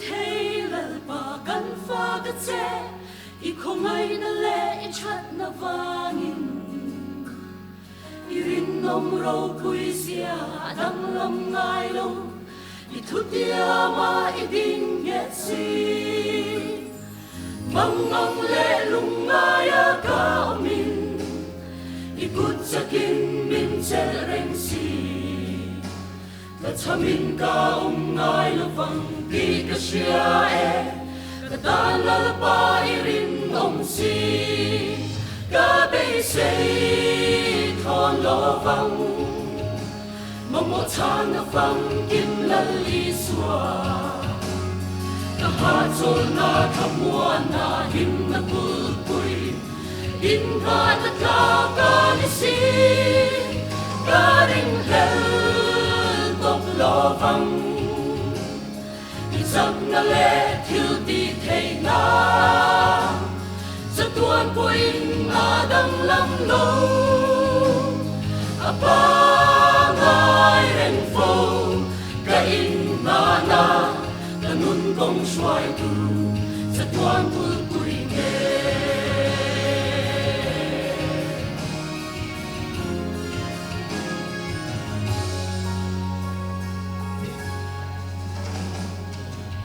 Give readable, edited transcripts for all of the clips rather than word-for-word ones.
thei Lalpa kan fa ka che, i khawngaihna leh i thatna vangin. I rinawm ropui zia a danglam ngai lo, i thutiama i ding nghet si. Mangang leh lungngaia ka awmin, i kut chakin min chelh reng si. Tlachhamin ka awm ngai lovang tih ka hria e, ka tan Lalpa i rinawm si. Ka beisei thawn lovang, mamawh chhana famkim Lal Isua. Ka hahchawlna thlamuanna himna kulhpui. Inngahna tlak a ni si, ka ringhlel tawp lovang. I chakna leh thil tih theihna chatuan pawhin a danglam lo. A pangai reng fo ka inngahna. Ka nun kawng hruaitu chatuan kulhpui nge.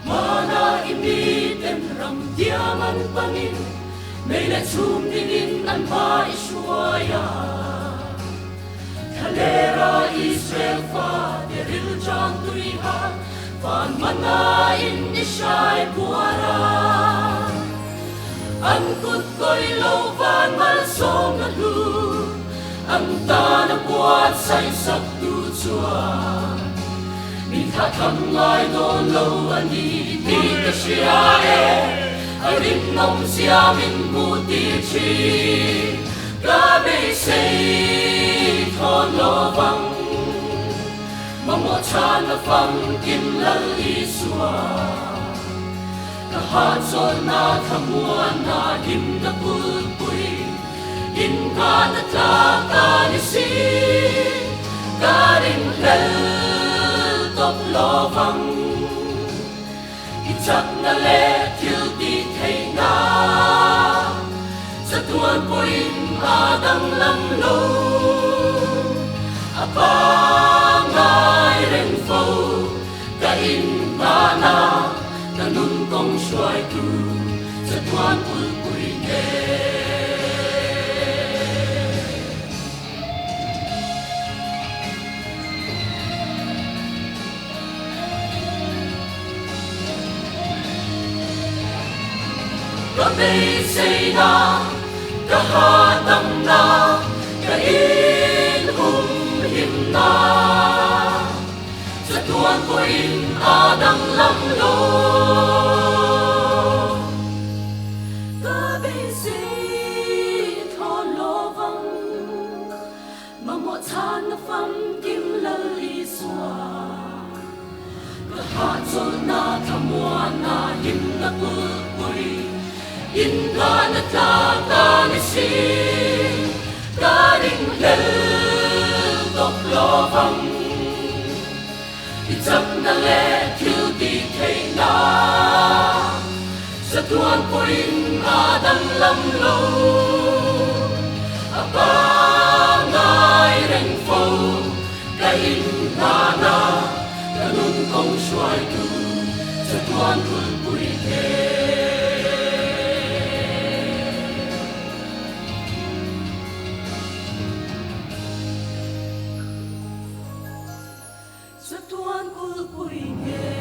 Hmana i miten ram diam an panin, mei leh chhum dingin an hma i hruai a. Thlalera Israel fate rilṭam tuiha van mana in i hrai puar a. An kut kawih lo van malsawmna hlu an tana buatsaih sak tu chuan min thlah tham ngai dawn lo a ni tih ka hria e. A rinawm zia min hmuh tir thin. Ka beisei thawn lovang, mamawh chhana famkim Lal Isua. Ka hahchawlhna thlamuanna himna kulhpui, inngahna tlak a ni si. Ka ringhlel tawp lovang. I chakna leh thil tih theihna chatuan pawhin a danglam lo. A pangngai reng fo ka inngahna, ka nun kawng hruaitu chatuan kulhpui nge. Ka beiseina, ka hahdamna, ka inhumhimna, chatuan pawhin a danglam lo. Ka beisei thawn lovang. Mamawh chhanna famkim Lal Isua. Ka hahchawlhna thlamuanna himna kulhpui, inngahna tlak a ni si. Ka ringhlel tawp lovang, i chakna leh thil tih theihna chatuan pawhin a danglam lo. A pangngai reng fo ka inhlana, ka nun kawng hruaitu chatuan kulhpui te. Chatuan kulhpui nge.